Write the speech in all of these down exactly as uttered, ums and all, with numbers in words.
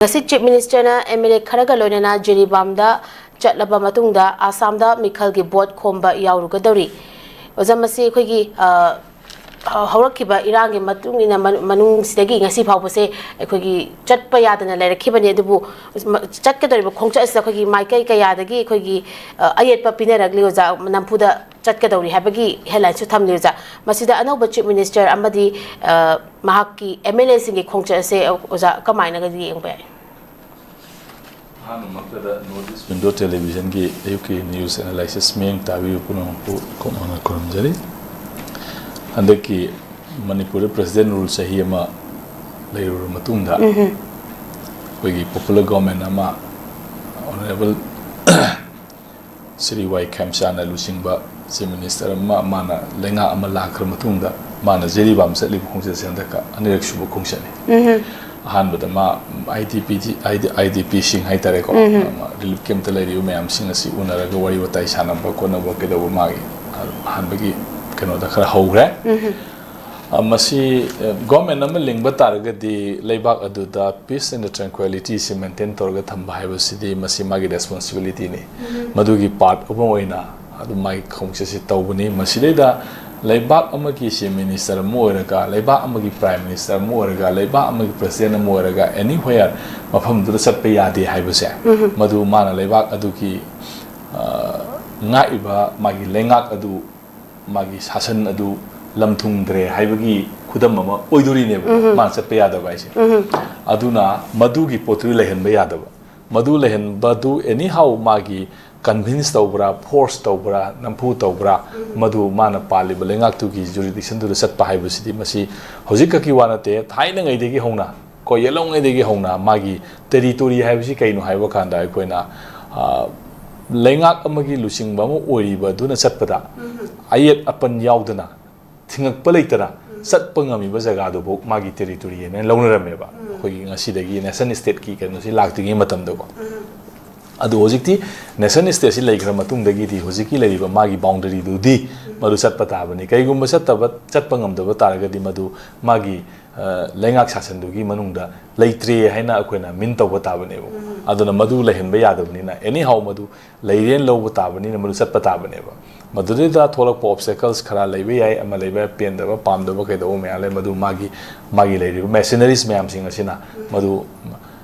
ꯉꯁꯤ Chief Minister ꯅ M L A ꯈꯔꯒ ꯂꯣꯏꯅꯅ ꯖꯤꯔꯤꯕꯥꯝꯗ ꯆꯠꯂꯕ ꯃꯇꯨꯡꯗ ꯑꯁꯥꯝꯗ ꯃꯤꯈꯜꯒꯤ ꯚꯣꯠ ꯈꯣꯝꯕ ꯌꯥꯎꯔꯨꯒꯗꯧꯔꯤ꯫ ꯑꯣꯖꯥ, ꯃꯁꯤ ꯑꯩꯈꯣꯏꯒꯤ, ꯑ, ꯍꯧꯔꯛꯈꯤꯕ ꯏꯔꯥꯡꯒꯤ ꯃꯇꯨꯡ ꯏꯟꯅ ꯃꯅꯨꯡꯁꯤꯗꯒꯤ ꯉꯁꯤ ꯐꯥꯎꯕꯁꯦ ꯑꯩꯈꯣꯏꯒꯤ ꯆꯠꯄ ꯌꯥꯗꯅ ꯂꯩꯔꯛꯈꯤꯕꯅꯤ꯫ ꯑꯗꯨꯕꯨ ꯆꯠꯀꯗꯧꯔꯤꯕ ꯈꯣꯡꯆꯠ ꯑꯁꯤꯗ ꯑꯩꯈꯣꯏꯒꯤ ꯃꯥꯏꯀꯩ ꯀꯌꯥꯗꯒꯤ ꯑꯩꯈꯣꯏꯒꯤ, ꯑ, ꯑꯌꯦꯠꯄ ꯄꯤꯅꯔꯛꯂꯤ ꯑꯣꯖꯥ, ꯅꯝꯐꯨꯗ ꯆꯠꯀꯗꯧꯔꯤ ꯍꯥꯏꯕꯒꯤ headline ꯁꯨ ꯊꯝꯂꯤ ꯑꯣꯖꯥ꯫ ꯃꯁꯤꯗ ꯑꯅꯧꯕ Chief Minister ꯑꯃꯗꯤ, ꯑ, ꯃꯍꯥꯛꯀꯤ M L A ꯁꯤꯡꯒꯤ ꯈꯣꯡꯆꯠ ꯑꯁꯦ ꯑꯣꯖꯥ ꯀꯃꯥꯏꯅꯒꯗꯤ ꯌꯦꯡꯕ ꯌꯥꯏ? ꯑꯍꯥꯟꯕꯃꯛꯇꯗ North East Window Television ꯒꯤ ꯑꯌꯨꯛꯀꯤ news analysis ꯃꯤꯠꯌꯦꯡ ꯇꯥꯕꯤꯕ ꯄꯨꯝꯅꯃꯛꯄꯨ ꯏꯀꯣꯛ ꯃꯥꯡꯅ ꯈꯨꯔꯨꯝꯖꯔꯤ꯫ ꯍꯟꯗꯛꯀꯤ ꯃꯅꯤꯄꯨꯔꯗ President Rule ꯆꯍꯤ ꯑꯃ ꯂꯩꯔꯨꯔꯕ ꯃꯇꯨꯡꯗ, ꯎꯝꯍꯨꯝ꯫ ꯑꯩꯈꯣꯏꯒꯤ popular government ꯑꯃ Honourable ꯁ꯭ꯔꯤ ꯋꯥꯏ ꯈꯦꯝꯆꯥꯟꯅ ꯂꯨꯆꯤꯡꯕ Chief Minister ꯑꯃ, ꯃꯥꯅ ꯂꯩꯉꯥꯛ ꯑꯃ ꯂꯥꯛꯈ꯭ꯔ ꯃꯇꯨꯡꯗ ꯃꯥꯅ ꯖꯤꯔꯤꯕꯥꯝ ꯆꯠꯂꯤꯕ ꯈꯣꯡꯆꯠꯁꯦ ꯍꯟꯗꯛꯀ ꯑꯅꯤꯔꯛ ꯁꯨꯕ ꯈꯣꯡꯆꯠꯅꯤ꯫ ꯎꯝꯍꯨꯝ꯫ ꯑꯍꯥꯟꯕꯗ ꯃꯥ IDP, IDP ꯁꯤꯡ ꯍꯥꯏꯇꯥꯔꯦꯀꯣ, ꯎꯝꯍꯨꯝ꯫ ꯑꯃ relief camp ꯇ ꯂꯩꯔꯤꯕ ꯃꯌꯥꯝꯁꯤꯡ ꯑꯁꯤ ꯎꯅꯔꯒ ꯋꯥꯔꯤ ꯋꯥꯇꯥꯏ ꯁꯥꯟꯅꯕ ꯈꯣꯠꯅꯕ ꯀꯩꯗꯧꯕ ꯃꯥꯒꯤ ꯑꯍꯥꯟꯕꯒꯤ ꯀꯩꯅꯣꯗ ꯈꯔ ꯍꯧꯈ꯭ꯔꯦ꯫ ꯎꯝꯍꯨꯝ꯫ ꯑ, ꯃꯁꯤ, ꯑ, government ꯑꯃ ꯂꯤꯡꯕ ꯇꯥꯔꯒꯗꯤ ꯂꯩꯕꯥꯛ ꯑꯗꯨꯗ peace and tranquility ꯁꯤ maintain ꯇꯧꯔꯒ ꯊꯝꯕ ꯍꯥꯏꯕꯁꯤꯗꯤ ꯃꯁꯤ ꯃꯥꯒꯤ responsibility ꯅꯤ꯫ ꯎꯝ꯫ ꯃꯗꯨꯒꯤ part ꯑꯃ ꯑꯣꯏꯅ ꯑꯗꯨꯝ ꯃꯥꯒꯤ ꯈꯣꯡꯆꯠꯁꯤ ꯇꯧꯕꯅꯤ꯫ ꯃꯁꯤꯗꯩꯗ ꯂꯩꯕꯥꯛ ꯑꯃꯒꯤ Chief Minister ꯑꯃ ꯑꯣꯏꯔꯒ, ꯂꯩꯕꯥꯛ ꯑꯃꯒꯤ Prime Minister ꯑꯃ ꯑꯣꯏꯔꯒ, ꯂꯩꯕꯥꯛ ꯑꯃꯒꯤ President ꯑꯃ ꯑꯣꯏꯔꯒ, anywhere ꯃꯐꯝꯗꯨꯗ ꯆꯠꯄ ꯌꯥꯗꯦ ꯍꯥꯏꯕꯁꯦ, ꯎꯝ꯫ ꯃꯗꯨ ꯃꯥꯅ ꯂꯩꯕꯥꯛ ꯑꯗꯨꯒꯤ, ꯑ, ꯉꯥꯛꯏꯕ ꯃꯥꯒꯤ ꯂꯩꯉꯥꯛ ꯑꯗꯨ ꯃꯥꯒꯤ ꯁꯥꯁꯟ ꯑꯗꯨ ꯂꯝꯊꯨꯡꯗ꯭ꯔꯦ ꯍꯥꯏꯕꯒꯤ ꯈꯨꯗꯝ ꯑꯃ ꯑꯣꯏꯗꯣꯔꯤꯅꯦꯕ, ꯎꯝꯍꯨꯝ꯫ ꯃꯥꯅ ꯆꯠꯄ ꯌꯥꯗꯕ ꯍꯥꯏꯁꯦ꯫ ꯎꯝꯍꯨꯝ꯫ ꯑꯗꯨꯅ ꯃꯗꯨꯒꯤ ꯄꯣꯠꯇꯨ ꯂꯩꯍꯟꯕ ꯌꯥꯗꯕ꯫ ꯃꯗꯨ ꯂꯩꯍꯟꯕꯗꯨ anyhow ꯃꯥꯒꯤ convince ꯇꯧꯕ꯭ꯔꯥ, force ꯇꯧꯕ꯭ꯔꯥ, ꯅꯝꯐꯨ ꯇꯧꯕ꯭ꯔꯥ, ꯎꯝꯍꯨꯝ꯫ ꯃꯗꯨ ꯃꯥꯅ ꯄꯥꯜꯂꯤꯕ ꯂꯩꯉꯥꯛꯇꯨꯒꯤ jurisdiction ꯗꯨꯗ ꯆꯠꯄ ꯍꯥꯏꯕꯁꯤꯗꯤ ꯃꯁꯤ ꯍꯧꯖꯤꯛꯈꯛꯀꯤ ꯋꯥ ꯅꯠꯇꯦ, ꯊꯥꯏꯅꯉꯩꯗꯒꯤ ꯍꯧꯅ, ꯀꯣ ꯌꯦꯜꯍꯧꯉꯩꯗꯒꯤ ꯍꯧꯅ ꯃꯥꯒꯤ territory ꯍꯥꯏꯕꯁꯤ ꯀꯩꯅꯣ ꯍꯥꯏꯕ ꯀꯥꯟꯗ ꯑꯩꯈꯣꯏꯅ, ꯑ, ꯂꯩꯉꯥꯛ ꯑꯃꯒꯤ ꯂꯨꯆꯤꯡꯕ ꯑꯃ ꯑꯣꯏꯔꯤꯕ ꯑꯗꯨꯅ ꯆꯠꯄꯗ ꯎꯝꯍꯨꯝ꯫ ꯑꯌꯦꯠ ꯑꯄꯟ ꯌꯥꯎꯗꯅ, ꯊꯤꯡꯉꯛꯄ ꯂꯩꯇꯅ ꯎꯝ꯫ ꯆꯠꯄ ꯉꯝꯃꯤꯕ ꯖꯒꯥꯗꯨꯐꯥꯎ ꯃꯥꯒꯤ territory ꯍꯥꯏꯅ ꯂꯧꯅꯔꯝꯃꯦꯕ꯫ ꯎꯝ꯫ ꯑꯩꯈꯣꯏꯒꯤ ꯉꯁꯤꯗꯒꯤ nation state ꯀꯤ ꯀꯩꯅꯣꯁꯤ ꯂꯥꯛꯇ꯭ꯔꯤꯉꯩ ꯃꯇꯝꯗꯀꯣ꯫ ꯎꯝ꯫ ꯑꯗꯨ ꯍꯧꯖꯤꯛꯇꯤ nation state ꯁꯤ ꯂꯩꯈ꯭ꯔ ꯃꯇꯨꯡꯗꯒꯤꯗꯤ ꯍꯧꯖꯤꯛꯀꯤ ꯂꯩꯔꯤꯕ ꯃꯥꯒꯤ boundary ꯗꯨꯗꯤ ꯎꯝ꯫ ꯃꯗꯨ ꯆꯠꯄ ꯇꯥꯕꯅꯤ꯫ ꯀꯩꯒꯨꯝꯕ ꯆꯠꯇꯕ, ꯆꯠꯄ ꯉꯝꯗꯕ ꯇꯥꯔꯒꯗꯤ ꯃꯗꯨ ꯃꯥꯒꯤ ꯂꯩꯉꯥꯛ ꯁꯥꯁꯟꯗꯨꯒꯤ ꯃꯅꯨꯡꯗ ꯂꯩꯇ꯭ꯔꯦ ꯍꯥꯏꯅ ꯑꯩꯈꯣꯏꯅ ꯃꯤꯟ ꯇꯧꯕ ꯇꯥꯕꯅꯦꯕ꯫ ꯑꯗꯨꯅ ꯃꯗꯨ ꯂꯩꯍꯟꯕ ꯌꯥꯗꯕꯅꯤꯅ, ꯑꯦꯅꯤ ꯍꯥꯎ, ꯃꯗꯨ ꯂꯩꯔꯦꯅ ꯂꯧꯕ ꯇꯥꯕꯅꯤꯅ ꯃꯗꯨ ꯆꯠꯄ ꯇꯥꯕꯅꯦꯕ꯫ ꯃꯗꯨꯗꯩꯗ ꯊꯣꯛꯂꯛꯄ ꯑꯣꯞꯁꯇꯦꯀꯜꯁ ꯈꯔ ꯂꯩꯕ ꯌꯥꯏ, ꯑꯃ ꯂꯩꯕ ꯌꯥꯏ, ꯄꯦꯟꯗꯕ ꯄꯥꯝꯗꯕ ꯀꯩꯗꯧꯕ ꯃꯌꯥꯝ ꯂꯩ, ꯃꯗꯨ ꯃꯥꯒꯤ ꯃꯥꯒꯤ ꯂꯩꯔꯤꯕ ꯃꯦꯁꯤꯅꯔꯤꯁ ꯃꯌꯥꯝꯁꯤꯡ ꯑꯁꯤꯅ ꯃꯗꯨ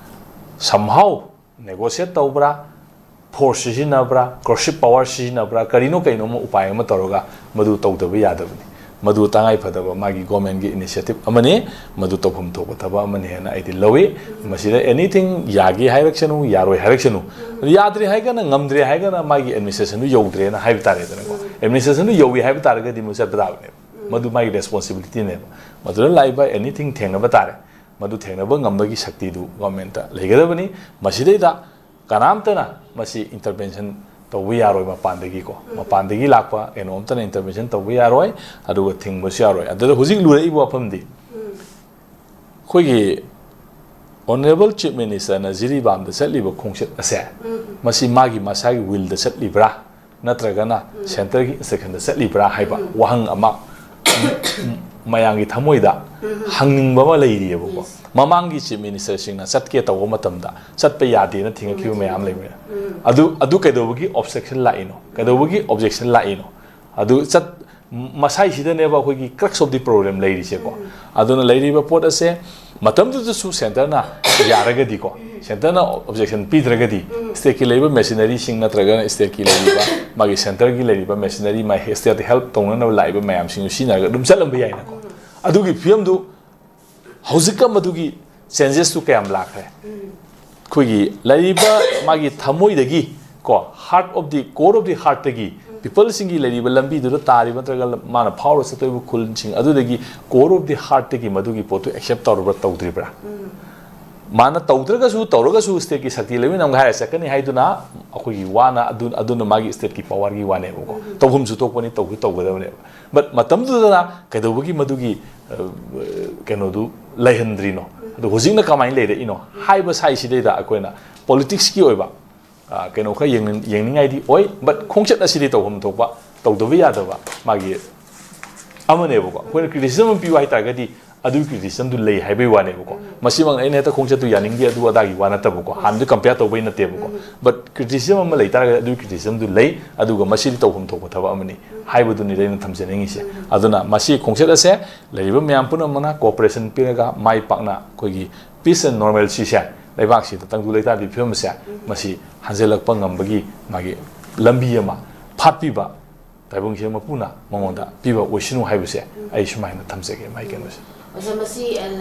somehow negotiate ꯇꯧꯕ꯭ꯔꯥ, ꯐꯣꯔꯁ ꯁꯤꯖꯤꯟꯅꯕ꯭ꯔꯥ, ꯀꯣꯔꯁꯤꯞ ꯄꯥꯋꯔ ꯁꯤꯖꯤꯟꯅꯕ꯭ꯔꯥ, ꯀꯔꯤꯅꯣ ꯀꯩꯅꯣꯝꯃ ꯎꯄꯥꯏ ꯑꯃ ꯇꯧꯔꯒ ꯃꯗꯨ ꯇꯧꯗꯕ ꯌꯥꯗꯕꯅꯤ꯫ ꯃꯗꯨ ꯇꯉꯥꯏ ꯐꯗꯕ ꯃꯥꯒꯤ ꯒꯣꯔꯃꯦꯟꯒꯤ ꯏꯅꯤꯁꯤꯌꯦꯇꯤꯞ ꯑꯃꯅꯤ꯫ ꯃꯗꯨ ꯇꯧꯐꯝ ꯊꯣꯛꯄ ꯊꯕꯛ ꯑꯃꯅꯤ ꯍꯥꯏꯅ ꯑꯩꯗꯤ ꯂꯧꯏ꯫ ꯃꯁꯤꯗ ꯑꯦꯅꯤꯊꯤꯡ ꯌꯥꯒꯦ ꯍꯥꯏꯔꯛꯁꯅꯨ, ꯌꯥꯔꯣꯏ ꯍꯥꯏꯔꯛꯁꯅꯨ, ꯌꯥꯗ꯭ꯔꯦ ꯍꯥꯏꯔꯒꯅ, ꯉꯝꯗ꯭ꯔꯦ ꯍꯥꯏꯔꯒꯅ ꯃꯥꯒꯤ ꯑꯦꯗꯃꯤꯅꯤꯁꯇ꯭ꯔꯦꯁꯟꯗꯨ ꯌꯧꯗ꯭ꯔꯦꯅ ꯍꯥꯏꯕ ꯇꯥꯔꯦꯗꯅꯀꯣ꯫ ꯑꯦꯗꯃꯤꯅꯤꯁꯇ꯭ꯔꯦꯁꯟꯗꯨ ꯌꯧꯏ ꯍꯥꯏꯕ ꯇꯥꯔꯒꯗꯤ ꯃꯗꯨ ꯆꯠꯄ ꯇꯥꯕꯅꯦꯕ꯫ ꯃꯗꯨ ꯃꯥꯒꯤ ꯔꯦꯁꯄꯣꯟꯁꯤꯕꯤꯂꯤꯇꯤꯅꯦꯕ꯫ ꯃꯗꯨꯗ ꯂꯥꯛꯏꯕ ꯑꯦꯅꯤꯊꯤꯡ ꯊꯦꯡꯅꯕ ꯇꯥꯔꯦ꯫ ꯃꯗꯨ ꯊꯦꯡꯅꯕ ꯉꯝꯕꯒꯤ ꯁꯛꯇꯤꯗꯨ ꯒꯣꯔꯃꯦꯟꯇ ꯂꯩꯒꯗꯕꯅꯤ꯫ ꯃꯁꯤꯗꯩꯗ ꯀꯅꯥꯝꯇꯅ ꯃꯁꯤ ꯏꯟꯇꯔꯚꯦꯟꯁꯟ ꯇꯧꯕ ꯌꯥꯔꯣꯏ ꯃꯄꯥꯟꯗꯒꯤꯀꯣ꯫ ꯃꯄꯥꯟꯗꯒꯤ ꯂꯥꯛꯄ ꯀꯩꯅꯣꯝꯇꯅ ꯏꯟꯇꯔꯚꯦꯟꯁꯟ ꯇꯧꯕ ꯌꯥꯔꯣꯏ, ꯑꯗꯨꯒ ꯊꯤꯡꯕꯁꯨ ꯌꯥꯔꯣꯏ꯫ ꯑꯗꯨꯗ ꯍꯧꯖꯤꯛ ꯂꯨꯔꯛꯏꯕ ꯋꯥꯐꯝꯗꯤ, ꯑꯩꯈꯣꯏꯒꯤ ꯑꯣꯅꯔꯦꯕꯜ ꯆꯤꯐ ꯃꯤꯅꯤꯁꯇꯔꯅ ꯖꯤꯔꯤꯕꯥꯝꯗ ꯆꯠꯂꯤꯕ ꯈꯣꯡꯆꯠ ꯑꯁꯦ, ꯃꯁꯤ ꯃꯥꯒꯤ ꯃꯁꯥꯒꯤ ꯋꯤꯜꯗ ꯆꯠꯂꯤꯕ꯭ꯔꯥ, ꯅꯠꯇ꯭ꯔꯒꯅ ꯁꯦꯟꯇꯔꯒꯤ ꯏꯟꯁꯇ꯭ꯔꯛꯁꯟꯗ ꯆꯠꯂꯤꯕ꯭ꯔꯥ ꯍꯥꯏꯕ ꯋꯥꯍꯪ ꯑꯃ ꯃꯌꯥꯝꯒꯤ ꯊꯃꯣꯏꯗ ꯍꯪꯅꯤꯡꯕ ꯑꯃ ꯂꯩꯔꯤꯑꯕꯀꯣ꯫ ꯃꯃꯥꯡꯒꯤ ꯆꯤꯐ ꯃꯤꯅꯤꯁꯇꯔꯁꯤꯡꯅ ꯆꯠꯀꯦ ꯇꯧꯕ ꯃꯇꯝꯗ ꯆꯠꯄ ꯌꯥꯗꯦꯅ ꯊꯤꯡꯉꯛꯈꯤꯕ ꯃꯌꯥꯝ ꯂꯩꯕꯅꯦ꯫ ꯑꯗꯨ ꯑꯗꯨ ꯀꯩꯗꯧꯕꯒꯤ ꯑꯣꯞꯁꯦꯛꯁꯟ ꯂꯥꯛꯏꯅꯣ, ꯀꯩꯗꯧꯕꯒꯤ ꯑꯣꯕꯖꯦꯛꯁꯟ ꯂꯥꯛꯏꯅꯣ? ꯑꯗꯨ ꯆꯠ ꯃꯁꯥꯏꯁꯤꯗꯅꯦꯕ ꯑꯩꯈꯣꯏꯒꯤ crux of the problem ꯂꯩꯔꯤꯁꯦꯀꯣ꯫ ꯑꯗꯨꯅ ꯂꯩꯔꯤꯕ ꯄꯣꯠ ꯑꯁꯦ ꯃꯇꯝꯗꯨꯗꯁꯨ ꯁꯦꯟꯇꯔꯅ ꯌꯥꯔꯒꯗꯤꯀꯣ, ꯁꯦꯟꯇꯔꯅ ꯑꯣꯕꯖꯦꯛꯁꯟ ꯄꯤꯗ꯭ꯔꯒꯗꯤ, ꯁ꯭ꯇꯦꯠꯀꯤ ꯂꯩꯔꯤꯕ ꯃꯦꯁꯤꯅꯔꯤꯁꯤꯡ ꯅꯠꯇ꯭ꯔꯒꯅ ꯁ꯭ꯇꯦꯠꯀꯤ ꯂꯩꯔꯤꯕ, ꯃꯥꯒꯤ ꯁꯦꯟꯇꯔꯒꯤ ꯂꯩꯔꯤꯕ ꯃꯦꯁꯤꯅꯔꯤ, ꯃꯥꯒꯤ ꯁ꯭ꯇꯦꯠꯇ ꯍꯦꯜꯞ ꯇꯧꯅꯅꯕ ꯂꯥꯛꯏꯕ ꯃꯌꯥꯝꯁꯤꯡꯗꯨ ꯁꯤꯖꯤꯟꯅꯔꯒ ꯑꯗꯨꯝ ꯆꯠꯂꯝꯕ ꯌꯥꯏꯅꯀꯣ꯫ ꯑꯗꯨꯒꯤ ꯐꯤꯕꯝꯗꯨ ꯍꯧꯖꯤꯛꯀ ꯃꯗꯨꯒꯤ ꯆꯦꯟꯖꯦꯁꯇꯨ ꯀꯌꯥꯝ ꯂꯥꯛꯈ꯭ꯔꯦ? ꯑꯩꯈꯣꯏꯒꯤ ꯂꯩꯔꯤꯕ ꯃꯥꯒꯤ ꯊꯃꯣꯏꯗꯒꯤ ꯀꯣ, heart of the, core of the heartꯇꯒꯤ, ꯄꯤꯄꯜꯁꯤꯡꯒꯤ ꯂꯩꯔꯤꯕ ꯂꯝꯕꯤꯗꯨꯗ ꯇꯥꯔꯤꯕ ꯅꯠꯇ꯭ꯔꯒ ꯃꯥꯅ ꯐꯥꯎꯔ ꯆꯠꯇꯣꯏꯕ ꯈꯨꯜꯁꯤꯡ ꯑꯗꯨꯗꯒꯤ, core of the heartꯇꯒꯤ ꯃꯗꯨꯒꯤ ꯄꯣꯠꯇꯨ ꯑꯦꯛꯁꯦꯞ ꯇꯧꯔꯕ꯭ꯔꯥ, ꯇꯧꯗ꯭ꯔꯤꯕ꯭ꯔꯥ? ꯃꯥꯅ ꯇꯧꯗ꯭ꯔꯒꯁꯨ, ꯇꯧꯔꯒꯁꯨ ꯁ꯭ꯇꯦꯠꯀꯤ ꯁꯛꯇꯤ ꯂꯩꯃꯤꯟꯅ ꯍꯥꯏꯔ ꯆꯠꯀꯅꯤ ꯍꯥꯏꯗꯨꯅ ꯑꯩꯈꯣꯏꯒꯤ ꯋꯥꯅ ꯑꯗꯨ, ꯑꯗꯨꯅ ꯃꯥꯒꯤ ꯁ꯭ꯇꯦꯠꯀꯤ ꯄꯥꯋꯔꯒꯤ ꯋꯥꯅꯦꯕꯀꯣ꯫ ꯇꯧꯐꯝꯁꯨ ꯊꯣꯛꯄꯅꯤ, ꯇꯧꯁꯨ ꯇꯧꯒꯗꯕꯅꯦꯕ꯫ But ꯃꯇꯝꯗꯨꯗꯅ ꯀꯩꯗꯧꯕꯒꯤ ꯃꯗꯨꯒꯤ, ꯑ, ꯀꯩꯅꯣꯗꯨ ꯂꯩꯍꯟꯗ꯭ꯔꯤꯅꯣ? ꯑꯗꯣ ꯍꯧꯖꯤꯛꯅ ꯀꯃꯥꯏꯅ ꯂꯩꯔꯛꯏꯅꯣ ꯍꯥꯏꯕ ꯁꯥꯏꯁꯤꯗꯩꯗ ꯑꯩꯈꯣꯏꯅ ꯄꯣꯂꯤꯇꯤꯛꯁꯀꯤ ꯑꯣꯏꯕ, ꯑ, ꯀꯩꯅꯣ ꯈꯔ ꯌꯦꯡꯅꯤꯡ-, ꯌꯦꯡꯅꯤꯡꯉꯥꯏꯗꯤ ꯑꯣꯏ, but ꯈꯣꯡꯆꯠ ꯑꯁꯤꯗꯤ ꯇꯧꯐꯝ ꯊꯣꯛꯄ, ꯇꯧꯗꯕ ꯌꯥꯗꯕ ꯃꯥꯒꯤ ꯑꯃꯅꯦꯕꯀꯣ꯫ ꯑꯩꯈꯣꯏꯅ ꯀ꯭ꯔꯤꯇꯤꯁꯤꯖꯝ ꯑꯃ ꯄꯤꯌꯨ ꯍꯥꯏ ꯇꯥꯔꯒꯗꯤ ꯑꯗꯨꯒꯤ criticism ꯗꯨ ꯂꯩ ꯍꯥꯏꯕꯒꯤ ꯋꯥꯅꯦꯕꯀꯣ꯫ ꯃꯁꯤꯃꯛꯅ ꯑꯩꯅ ꯍꯦꯛꯇ ꯈꯣꯡꯆꯠꯇꯨ ꯌꯥꯅꯤꯡꯗꯦ ꯑꯗꯨ ꯑꯗꯥꯒꯤ ꯋꯥ ꯅꯠꯇꯕꯀꯣ, ꯍꯥꯟꯅꯗꯤ compare ꯇꯧꯕꯩ ꯅꯠꯇꯦꯕꯀꯣ꯫ But criticism ꯑꯃ ꯂꯩ ꯇꯥꯔꯒꯗꯤ ꯑꯗꯨꯒꯤ criticism ꯗꯨ ꯂꯩ, ꯑꯗꯨꯒ ꯃꯁꯤꯗꯤ ꯇꯧꯐꯝ ꯊꯣꯛꯄ ꯊꯕꯛ ꯑꯃꯅꯤ ꯍꯥꯏꯕꯗꯨꯅꯤꯗ ꯑꯩꯅ ꯊꯝꯖꯅꯤꯡꯉꯤꯁꯦ꯫ ꯑꯗꯨꯅ ꯃꯁꯤ ꯈꯣꯡꯆꯠ ꯑꯁꯦ ꯂꯩꯔꯤꯕ ꯃꯌꯥꯝ ꯄꯨꯝꯅꯃꯛꯅ cooperation ꯄꯤꯔꯒ ꯃꯥꯏ ꯄꯥꯛꯅ ꯑꯩꯈꯣꯏꯒꯤ peace and normalcy ꯁꯦ ꯂꯩꯕꯥꯛꯁꯤꯗ ꯇꯪꯗꯨ ꯂꯩꯇꯥꯔꯗꯤ ꯐꯤꯕꯝ ꯑꯁꯦ ꯃꯁꯤ ꯍꯟꯖꯤꯜꯂꯛꯄ ꯉꯝꯕꯒꯤ ꯃꯥꯒꯤ ꯂꯝꯕꯤ ꯑꯃ ꯐꯥꯠꯄꯤꯕ ꯇꯥꯏꯕꯪꯁꯦ ꯃꯄꯨꯅ ꯃꯉꯣꯟꯗ ꯄꯤꯕ ꯑꯣꯏꯁꯅꯨ ꯍꯥꯏꯕꯁꯦ ꯑꯩ ꯁꯨꯃꯥꯏꯅ ꯊꯝꯖꯒꯦ ꯃꯥꯏ ꯀꯩꯅꯣꯁꯦ꯫ ꯑꯁ, ꯃꯁꯤ, ꯑ,